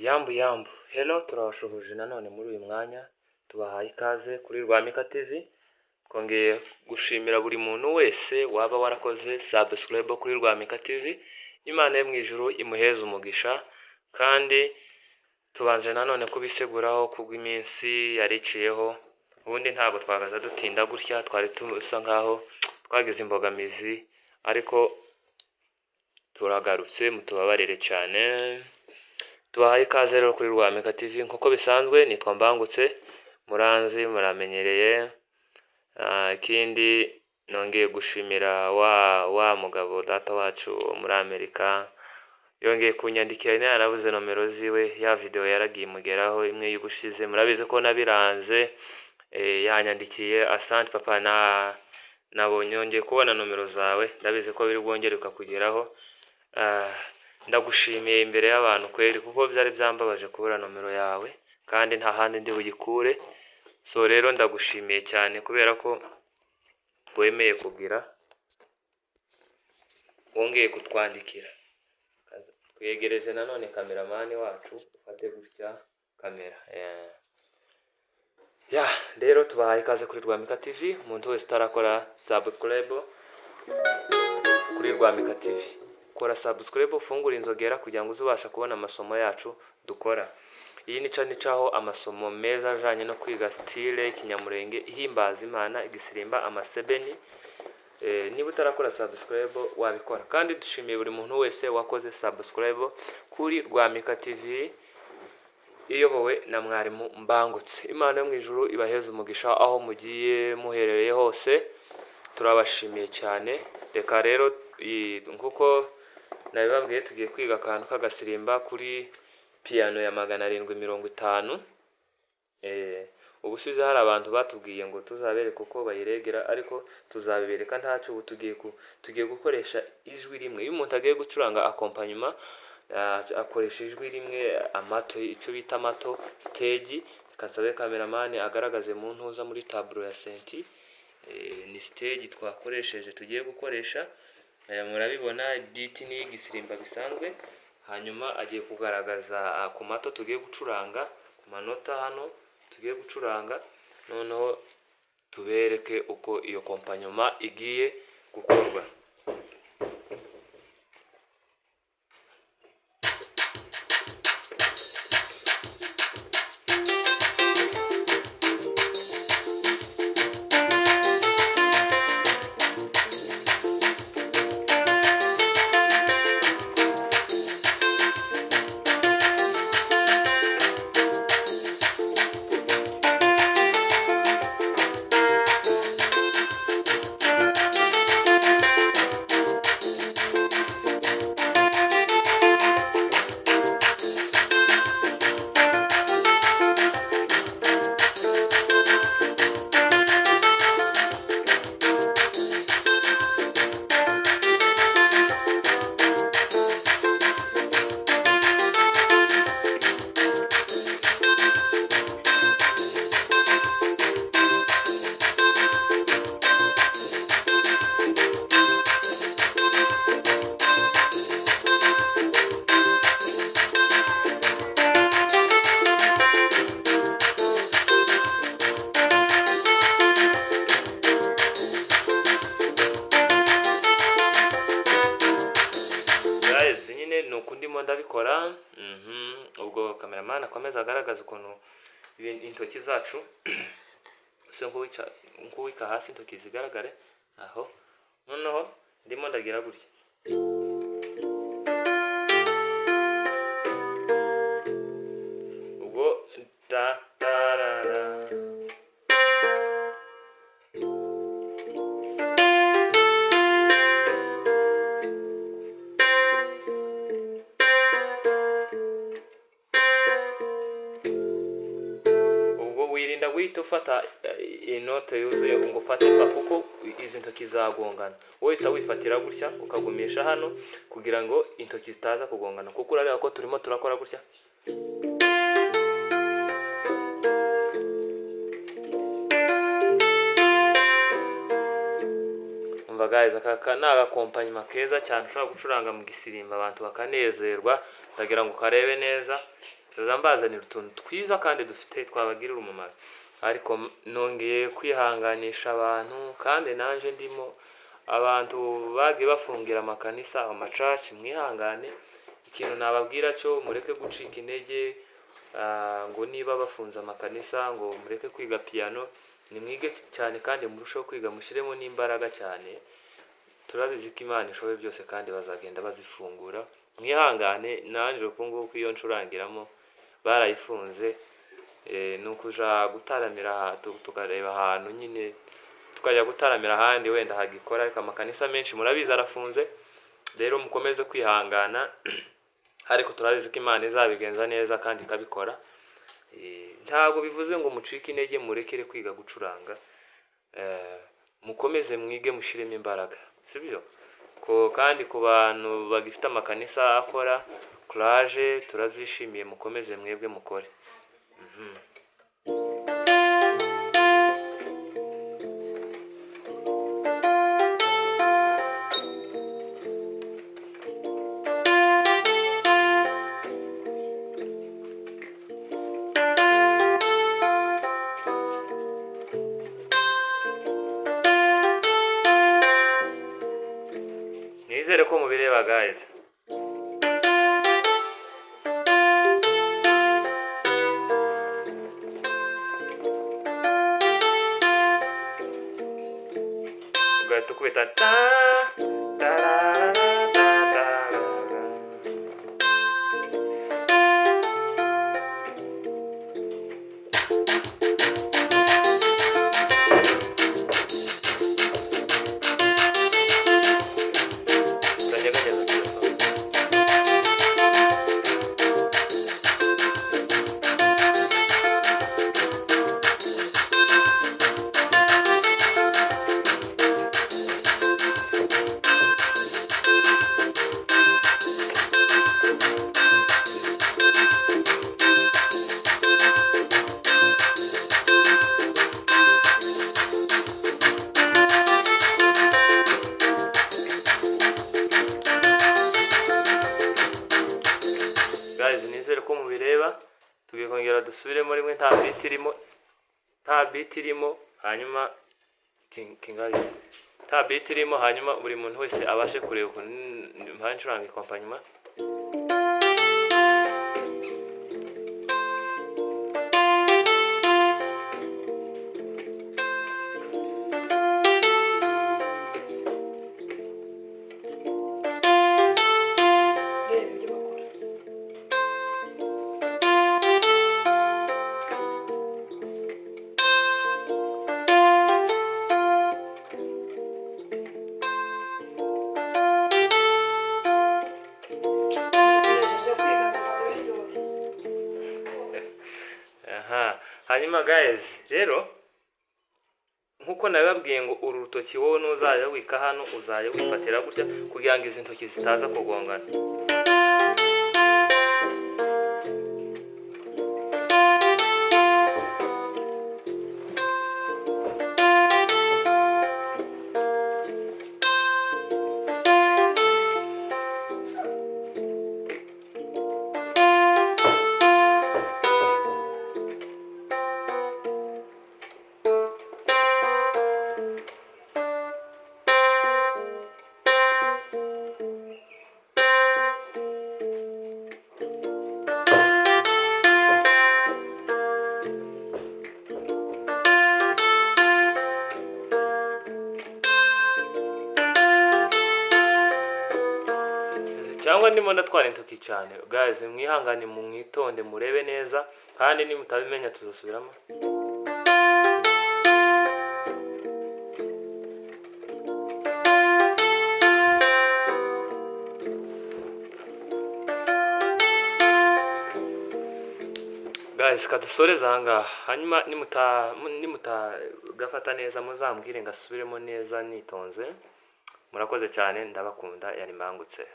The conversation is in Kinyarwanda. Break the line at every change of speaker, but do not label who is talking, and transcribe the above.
Yambu yambu, hello, turabashuhuje nanone muri uyu mwanya, tubahaye ikaze kuri Rwamika TV. Twongeye gushimira buri muntu wese waba warakoze subscribe kuri Rwamika TV. Imana yo mu ijuru imuheze umugisha, kandi tubanje nanone kubiseguraho kubw'iminsi yariciyeho. Ubundi ntabwo twagaza dutinda gutya, twari tusa nkaho twagize imbogamizi, ariko turagarutse, mutubabarire cyane. Tubahaye ikaze rero kuri Rwamika TV nk'uko bisanzwe. Nitwa Mbangutse, muranzi, muramenyereye. Ikindi nongeye gushimira wa mugabo data wacu wo muri Amerika yongeye kunyandikira. Yari yarabuze nomero ziwe, ya video yaragiye imugeraho, imwe y'ubushize, murabizi ko nabiranze. Yanyandikiye: "Asante papa, na nabonye yongeye kubona nomero zawe, ndabizi ko biri bwongere bikakugeraho." Ndagushimiye imbere y'abantu kweri, kuko byari byambabaje kubura nomero yawe kandi nta handi ndi buyikure. So rero ndagushimiye cyane kubera ko wemeye kugira wongeye kutwandikira. Twegereje nanone cameraman wacu, ufate gutya kamera. Ya, rero tubahaye ikaze kuri Rwamika TV. Umuntu wese utarakora subscribe kuri Rwamika TV, kora subscribe, ufungure inzogera kugira ngo uze ubasha kubona amasomo yacu dukora. Iyi ni channel icaho amasomo meza ajanye no kwiga style y'ikinyamurenge ihimbaza Imana, igisirimba, amasebeni. Niba utarakora subscribe wabikora, kandi dushimiye buri muntu wese wakoze subscribe kuri Rwamika TV iyobowe na mwarimu Mbangutse. Imana yo mu ijuru ibaheze umugisha aho mugiye muherereye hose, turabashimiye cyane. Reka rero nkuko nabibabwiye, tugiye kwiga akantu k'agasirimba kuri piyano ya 750. Ubushize hari abantu batubwiye ngo tuzabereke uko bayiregera, ariko tuzabibereka ntacyo. Ubu tugiye gukoresha ijwi rimwe. Iyo umuntu agiye gucuranga accompagnement, akoresha ijwi rimwe, amato, icyo bita amato stage. Reka nsabe cameraman agaragaze mu ntuza muri tableau ya synthé. Ni stage twakoresheje, tugiye gukoresha. Murabibona, beat ni igisirimba bisanzwe. Hanyuma agiye kugaragaza ku mato tugiye gucuranga, ku manota hano tugiye gucuranga, noneho tubereke uko iyo accompagnement igiye gukorwa. Guys, nyine ni uku ndimo ndabikora. Ubwo cameraman akomeza agaragaza ukuntu intoki zacu, se nk'uwika hasi, intoki zigaragare aho. Noneho ndimo ndagira gutya. Ubwo ta ta ra ra. Ubwo wirinda guhita ufata inote yuzuye ngo ufate fa, kuko izi ntoki zagongana. Wowe uhita wifatira gutya, ukagumisha hano kugira ngo intoki zitaza kugongana, kuko urareba ko turimo turakora gutya. Umva guys, aka ni agaaccompagnement keza cyane ushobora gucuranga mu gisirimba abantu bakanezerwa. Ndagira ngo ukarebe neza. Nzaza mbazanira utuntu twiza kandi dufite twabagirira umumaro. Ariko nongeye kwihanganisha abantu, kandi nanje ndimo, abantu bagiye bafungira amakanisa, amacaci, mwihangane. Ikintu nababwira cyo, mureke gucika intege, ngo niba bafunze amakanisa ngo mureke kwiga piyano. Nimwige cyane kandi murusheho kwiga, mushyiremo n'imbaraga cyane. Turabizi ko Imana ishoboye byose kandi bazagenda bazifungura. Mwihangane, nanjye uku nguku iyo ncurangiramo barayifunze. Ni ukuja gutaramira tukareba ahantu nyine tukajya gutaramira ahandi wenda hagikora, ariko amakanisa menshi murabizi arafunze. Rero mukomeze kwihangana, ariko turabizi ko Imana izabigenza neza kandi ikabikora. Ntabwo bivuze ngo mucike intege murekere kwiga gucuranga. Mukomeze mwige, mushyiremo imbaraga, sibyo? Ko kandi ku bantu bagifite amakanisa akora, courage, turabyishimiye, mukomeze mwebwe mukore. Nizere ko mubireba guys. Ugahita ukubita ta ta ra ra ta ta ra ra. Uranyeganyeza telefone. Guys, nizere ko mubireba. Tugiye kongera dusubiremo rimwe nta beat irimo, nta beat irimo, hanyuma kingari nta beat irimo, hanyuma buri muntu wese abashe kureba ukuntu mpande ncuranga accompagnement.
Reba ibyo bakora. Ukoresheje kwiga kuva biryoshye.
Aha, hanyuma guys, rero nkuko nabibabwiye ngo uru rutoki wowe nuzajya wika hano uzajya wifatira gutya kugira ngo izi ntoki zitaza kugongana. Cyangwa ndimo ndatwara intoki cyane guys, mwihangane, mwitonde, murebe neza, kandi nimutabimenya tuzasubiramo. Guys, kadusoreze ahangaha, hanyuma nimutagafata neza muzambwire ngasubiremo neza nitonze. Murakoze cyane, ndabakunda, yari Mbangutse.